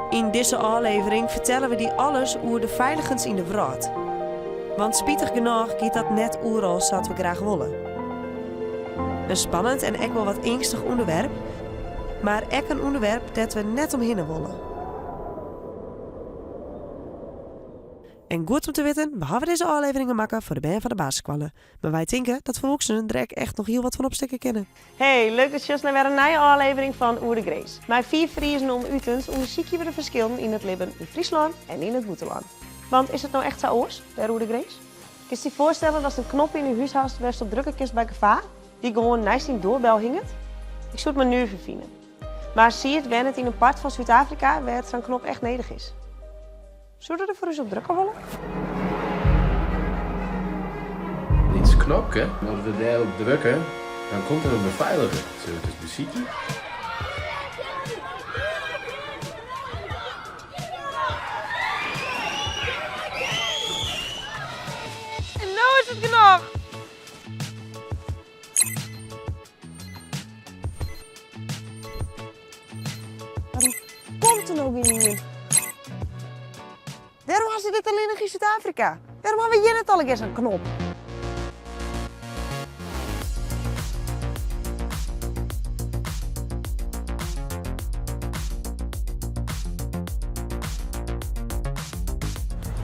Yn dizze ôflevering fertelle we dy alles oer de feiligens yn de wrâld. Want spitich genôch giet dat net oeral sa't we graach wolle. In spannend en ek wol wat eangstich ûnderwerp, mar ek in ûnderwerp dêr't we net omhinne wolle. En goed om te witten, we hawwe dizze ôfleveringen makke foar de bern fan de basisskoalle, mar wy tinke dat folwoeksenen der ek echt noch hiel wat fan opstekke kinne. Hey, leuk dat sjochst nei wer in nije ôflevering fan Oer de Grins. Mei fiif Friezen om utens ûndersykje we de ferskillen yn it libben yn Fryslân en yn it bûtenlân. Want is it no echt sa oars, dêr oer de grins? Kinst dy foarstelle datst in knop yn dyn hús hast wêr'tst op drukke kinst by gefaar, dy't gewoan neist dyn doarbel hinget? Ik soe it mar nuver fine. Mar Sierd wennet yn in part fan Súd-Afrika wêr't sa'n knop echt nedich is. Soe er der foar ús op drukke wolle? Lyts knopke, as we dêrop drukke, dan komt der in befeiliger. Sille we it ris besykje? En no is it genôch! Waarom komt der no gjin ien? Wêrom ha se dit allinnich yn Súd-Afrika? Wêrom hawwe wy hjir net allegear sa'n knop?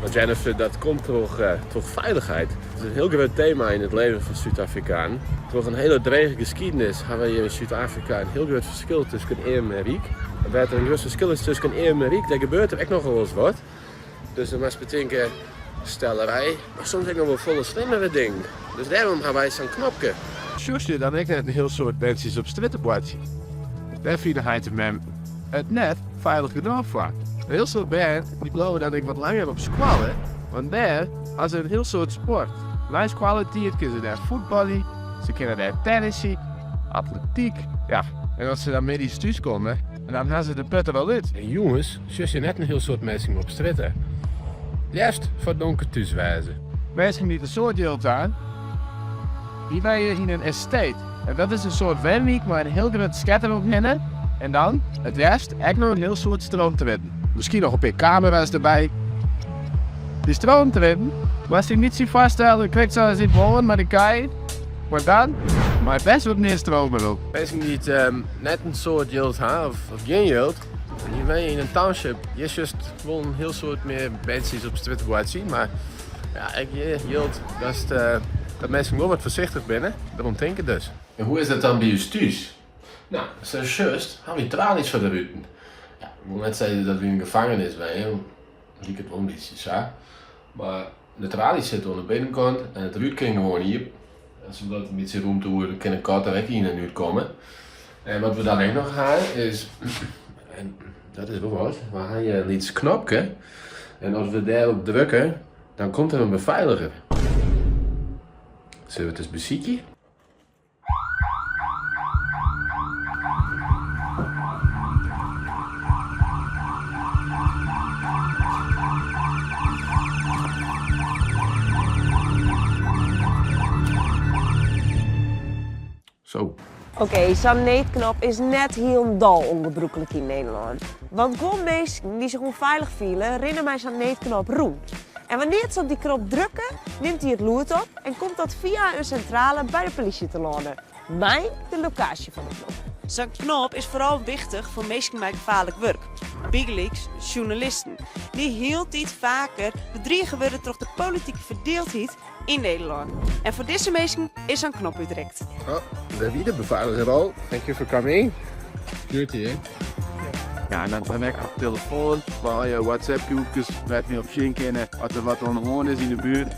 Maar Jennifer, dat komt troch, eh, troch feilichheid. It is in hiel grut tema yn it leven fan Súd-Afrikanen. Troch in hiele drege geskiednis hawwe wy hjir yn Súd-Afrika in hiel grut ferskil tusken earm en ryk. Wêr't der in grut ferskil is tusken earm en ryk, dêr gebeurt der ek nochal wolris wat. Dus dan moatst betinke, stellerij, mar soms ek noch wol folle slimmere dingen. Dus dêrom ha wy sa'n knopke. Sjochst je dan ek net in hiel soad berntsjes op strjitte boartsjen? Dêr fine heit en mem it net feilich genôch foar. In hiel soad bern dy bliuwe dan ek wat langer op skoalle, want dêr ha se in hiel soad sport. Nei skoalletiid kinne se dêr fuotbalje, se kinne dêr tennisje, atletyk. Ja, en as se dan middeis thús komme, dan ha se de put der al út. En jûns sjochst je net in hiel soad minsken op strjitte. Leafst foar donker thús wêze. Minsken dy't in soad jild ha, dy wenje yn in estate. En dat is in soart wenwyk mei in hiel grut sketter omhinne en dan, it leafst, ek noch in hiel soad stroomtriedden. Miskien noch in pear kamera's derby. Dy stroomtriedden moatst dy bytsje foarstelle krekt sa as yn Hoorn mei de kij, mar dan mei best wat mear stroom derop. Minsken dy't net in soad jild ha of gjin jild, dy wenje yn in township. Hjir sjochst wol in hiel soad mear berntsjes op strjitte boartsjen, mar ja, ek hjir jildt dat minsken wol wat foarsichtich binne. Derom tinke dus. En hoe is dat dan by ús thús? No, sa sjochst, ha wy tralies foar de ruten. Ja, ik wol net sizze dat wy yn in gefangenis wenje, liket wol in bytsje sa. Mar de tralies sitte oan de binnenkant en it rút kin gewoan iepen. En sa bliuwt in bytsje rûmte oer, dan kin de kat der ek yn en út komme. En wat we dan ek noch ha is, en dat is wol wat, we ha hjir in lyts knopke. En as we dêrop drukke, dan komt der in befeiliger. Sille we it ris besykje? Zo. Oké, sa'n needknop is net hielendal ûngebrûklik yn Nederlân. Want guon minsken dy't sich ûnfeilich fiele, rinne mei sa'n needknop rûn. En wannear't se op dy knop drukke, nimt dy it lûd op en komt dat fia in sintrale by de polysje telâne, mei de lokaasje fan de knop. Sa'n knop is foaral wichtich foar minsken mei gefaarlik wurk, bygelyks sjoernalisten, dy't hieltyd faker bedrige wurde troch de politike ferdieldheid yn Nederlân. En foar dizze minsken is sa'n knop útrikt. Oh, dêr wie de befeiliger al. Thank you for coming. Security, hè? Ja, en dan ha ik op telefoan mei al je WhatsApp-groepkes wêr't we op sjen kinne as der wat oan de hân is yn de buert.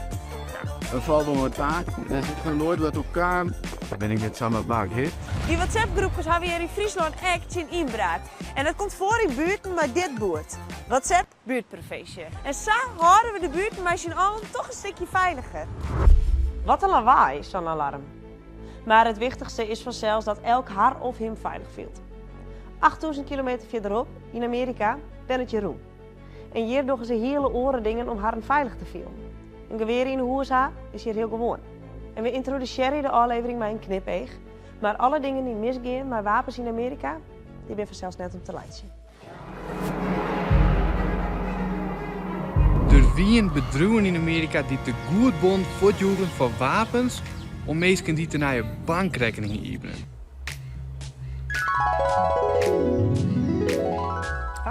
Ja, dat falt wol wat ta. Der is noch noait wat op kaam. Dêr bin ik net samar bang, hè. Dy WhatsApp-groepkes hawwe hjir yn Fryslân ek tsjin ynbraak. En dat komt foar yn buerten mei dit boerd, WhatsApp buertprevinsje. En sa hâlde we de buerten mei syn allen toch in stikje feiliger. Wat in lawaai, sa'n alarm. Mar it wichtichste is fansels dat elk har of him feilich fielt. 8000 kilometer fierderop, yn Amearika, wennet Jeroen. En hjir dogge se hiele oare dingen om harren feilich te fielen. In gewear yn 'e hûs ha is hjir hiel gewoan. En we yntrodusearje de ôflevering mei in knipeach, mar alle dingen dy't misgean mei wapens yn Amearika, dy binne fansels net om te laitsjen. Der wienen bedriuwen yn Amearika dy't tegoedbonnen fuortjoegen foar wapens oan minsken dy't in nije bankrekkening iepenen.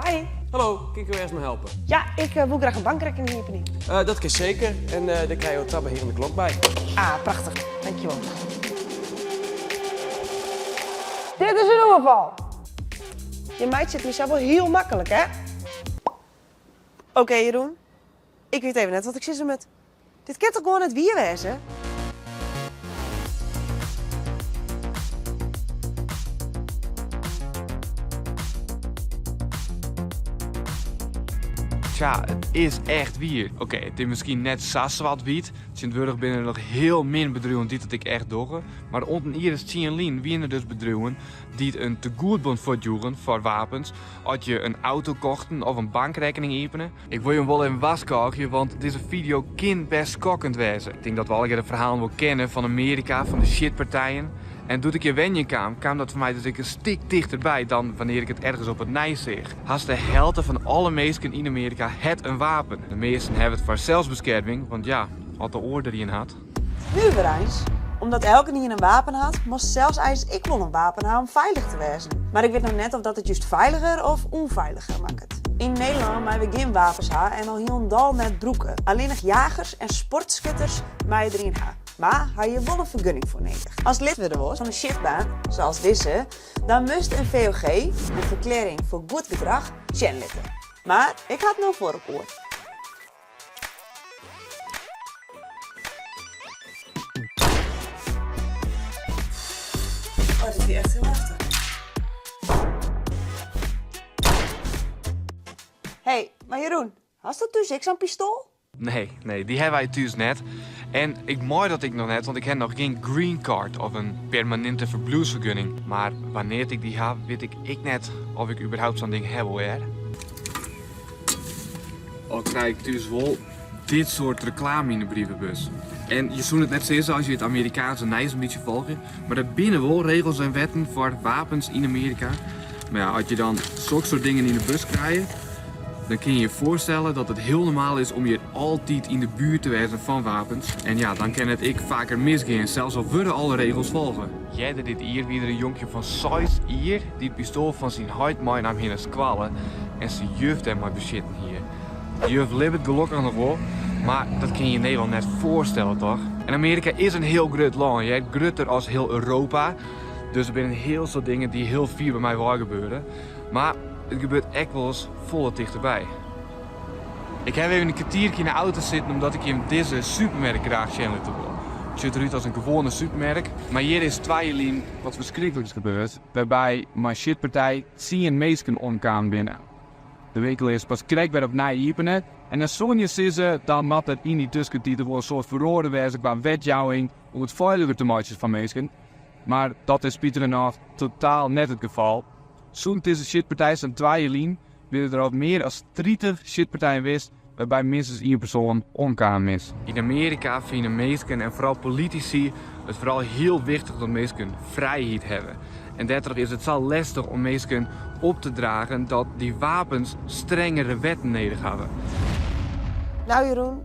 Hi. Hallo, kin ik jo ergens mei helpe? Ja, ik woe graach in bankrekkening iepenje. Dat kin seker en dêr krije jo twa behearende klok by. Ah, prachtich. Dankjewol. Dit is in oerfal! Je meitsje it my sa wol hiel maklik, hè? Oké, Jeroen. Ik wit even net wat ik sizze moat. Dit kin toch gewoan net wier wêze? Tsja, it is echt wier. Oké, it is miskien net sa swart-wyt. Tsjintwurdich binne der noch hiel min bedriuwen dy't dat ek echt dogge. Mar oant in jier as tsien lyn wiene der dus bedriuwen dy't in tegoedbon fuortjoegen foar wapens as je in auto kochten of in bankrekkening iepenen. Ik wol jim wol even warskôgje, want dizze fideo kin best skokkend wêze. Ik tink dat we allegear de ferhalen wol kenne fan Amearika, fan de sjitpartijen. En doe't ik hjir wenjen kaam, kaam dat foar my dus ek in stik tichterby dan wannear't ik it ergens op it nijs seach. Hast de helte fan alle minsken yn Amearika hat in wapen. De measten hawwe it foar selsbeskerming, want ja, as de oar der ien hat. Nuver eins. Omdat elkenien in wapen hat, moast sels eins ek wol in wapen ha om feilich te wêzen. Mar ik wit no net of dat it just feiliger of ûnfeiliger makket. Yn Nederlân meie we gjin wapens ha en al hielendal net brûke. Allinnich jagers en sportskutters meie der ien ha, mar ha hjir wol in fergunning foar nedich. Ast lid wurde wolst fan in sjitbaan, sa as dizze, dan must in VOG, in ferklearring foar goed gedrach, sjen litte. Mar ik ha it no foar elkoar. Oh, dit wie echt hiel heftich. Hey, mar Jeroen, hasto thús ek sa'n pistoal? Nee, nee, dy hawwe wy thús net. En ik mei dat ek noch net, want ik ha noch gjin green card of in permaninte ferbliuwsfergunning. Mar wannear't ik dy ha, wit ik ek net of ik überhaupt sa'n ding ha wol, hear. Al krij ik thús wol dit soart reklame yn de brievebus. En je soene it net sizze as je it Amerikaanse nijs in bytsje folgje, mar der binne wol regels en wetten foar wapens yn Amearika. Mar ja, as je dan soksoart dingen yn de bus krije, dan kinne je je foarstelle dat it hiel normaal is om hjir altyd yn de buert te wêzen fan wapens. En ja, dan kin it ek faker misgean, sels al wurde alle regels folge. Earder dit jier wie der in jonkje fan seis jier dy't it pistoal fan syn heit meinaam hie nei skoalle en syn juf dêrmei besjitten hie. De juf libbet gelokkich noch wol, mar dat kin je yn Nederlân net foarstelle, toch? En Amearika is in hiel grut lân, hear, grutter as hiel Europa. Dus der binne in hiel soad dingen dy't hiel fier by my wei gebeure. Mar it gebeurt ek wolris folle tichterby. Ik haw even in kertierke yn de auto sitten omdat ik jim dizze supermerk graach sjen litte wol. It sjocht derút as in gewoane supermerk, mar hjir is twa jier lyn wat ferskrikliks gebeurd, wêrby mei sjitpartij tsien minsken omkaam binne. De winkel is pas krekt wer opnij iepene en dan soene je sizze, dan moat der yn dy tuskentiid wol in soad feroare wêze kwa wetjouwing om it feiliger te meitsjen foar minsken. Mar dat is spitigernôch totaal net it gefal. Sûnt dizze sjitpartij sa'n twa jier lyn binne der al mear as 30 sjitpartijen west wêrby minstens ien persoan omkaam is. Yn Amearika fine minsken en foaral politisy it foaral hiel wichtich dat minsken frijheid hawwe. En dêrtroch is it sa lestich om minsken op te dragen dat dy wapens strengere wetten nedich hawwe. Nou Jeroen,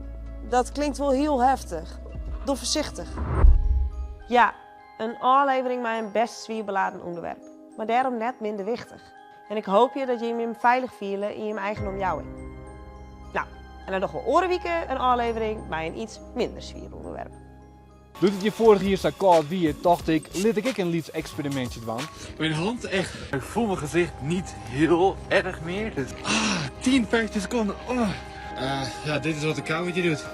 dat klinkt wol hiel heftich. Doch foarsichtich. Ja, in ôflevering mei in best swier beladen ûnderwerp, mar dêrom net minder wichtich. En ik hoopje dat jim jim feilich fiele yn jim eigen omjouwing. Nou, en dan dogge we oare wike in ôflevering mei in iets minder swier ûnderwerp. Doe't it hjir foarich jier sa kâld wie, tocht ik, lit ik ek in lyts eksperimintje dwaan. Mijn hand echt. Ik voel mijn gezicht niet heel erg meer. Dus, ah, 10, 15 seconden. Oh. Ja, dit is wat de kou met je doet.